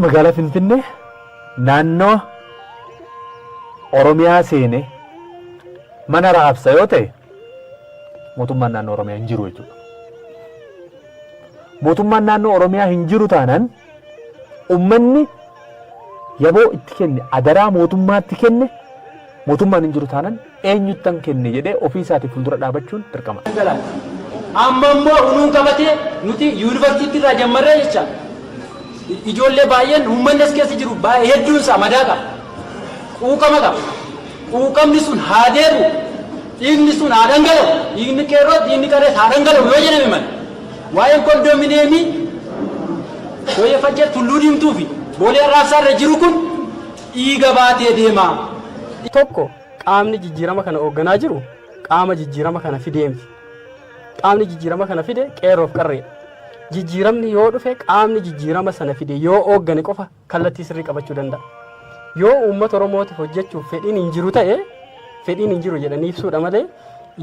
Magaalaa Finfinnee naannawa Oromiyaa seene mana raabsa yoo ta'e mootummaan naannoo Oromiyaa hin jiru jechuudha. Mootummaan naannoo Oromiyaa hin jiru taanaan ummanni yaboo itti kenne adaraa mootummaatti kenne mootummaan hin jiru taanaan eenyuttan kenne jedhee ofii isaatii fuuldura dhaabachuun dirqama. Amma immoo unuun qabatee nuti yuunivarsiitii irraa jammarree jecha ijoollee baay'een uummanni as keessa jiru baay'ee hedduun isaa madaa qaba. Quuqama qaba. Quuqamni sun haa deebi'u. Dhiigni sun haa dhangala'u. Dhiigni qeerroo, dhiigni qarrees haa dhangala'u yoo jedhame malee. Waa'een kondominiyeemii Dooyyee Faccee Tulluu Diimtuu fi Boolee Arraabsaa irra jiru kun dhiiga baatee deema. Tokko qaamni jijjiirama kana oogganaa jiru qaama jijjiirama kana fidee miti. Qaamni jijjiirama kana fide qeerroof qarreedha. Jijjiiramni yoo dhufe qaamni jijjiirama sana fide yoo ooggane qofa kallattii sirrii qabachuu danda'a. Yoo uummata Oromootiif hojjechuuf fedhiin hin jiru ta'e fedhiin hin jiru jedhanii ibsuudha malee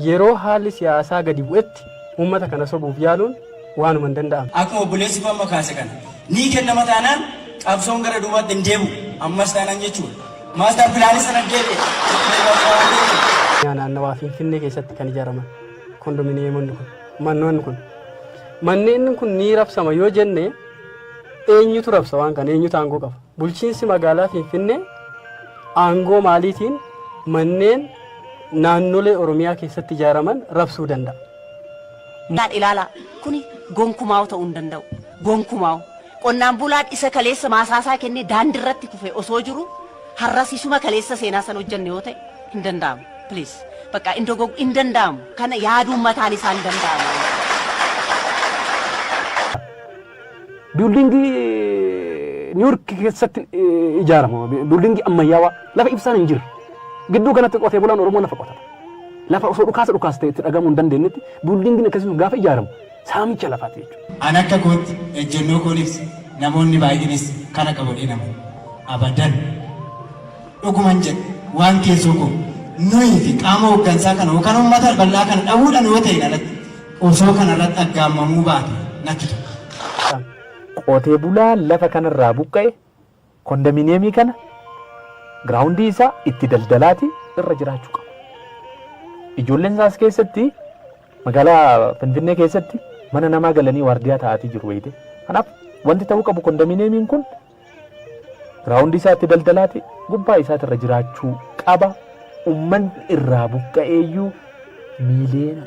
yeroo haalli siyaasaa gadi bu'etti uummata kana sobuuf yaaluun waanuma hin danda'amne. Akkuma obboleessi koo amma kaase kana ni kennama taanaan qabsoon gara duubaatti hin deebi'u ammas taanaan jechuudha. Maastar pilaanii sana deebi'e. Naannawaa Finfinnee keessatti kan ijaaraman kondominiyeemonni kun mannoonni kun manneen kun ni rabsama yoo jenne eenyutu rabsa waan kana eenyutu aangoo qaba? Bulchiinsi magaalaa Finfinnee aangoo maaliitiin manneen naannolee Oromiyaa keessatti ijaaraman rabsuu danda'a? Ilaalaa, kuni gonkumaa'u ta'uu hin danda'u. Gonkumaa'u. Qonnaan bulaan isa kaleessa maasaasaa kennee daandirratti kufe osoo jiru har'as isuma kaleessa seenaa sana hojjanne yoo ta'e hin danda'amu. Please. Bakka hin dogog hin danda'amu. Kana yaaduun mataan isaa hin danda'amu. Buildingii Niiwuork keessatti ijaaramu. Buildingii ammayyaawaa lafa ibsaan hin jirre. Gidduu kanatti qotee bulaan Oromoo lafa qotata. Lafa osoo dhukaasa dhukaas ta'e itti dhagahamuu hin dandeenyetti buildingiin akkasii sun gaafa ijaaramu saamicha lafaati jechuudha. An akka kootti ejjennoo koon ibsa, namoonni baay'eenis kana qabu jedheen amana. Abadan! Dhuguman jedha, waan keessoo koo, nuyi fi qaama hooggansaa kana yookaan uummata bal'aa kana dhabuudhaan yoo ta'een alatti osoo kana irratti aggaammamuu baate natti tola. Qotee bulaa lafa kanarraa buqqa'e kondominiyeemii kana giraawundii isaa itti daldalaati irra jiraachuu qaba. Ijoolleen isaas keessatti magaalaa Finfinnee keessatti mana namaa galanii waardiyaa ta'aatii jiru beekte. Kanaaf wanti ta'uu qabu kondominiyeemiin kun giraawundii isaa itti daldalaati gubbaa isaati irra jiraachuu qaba. Uummanni irraa buqqa'eeyyuu miiliyoona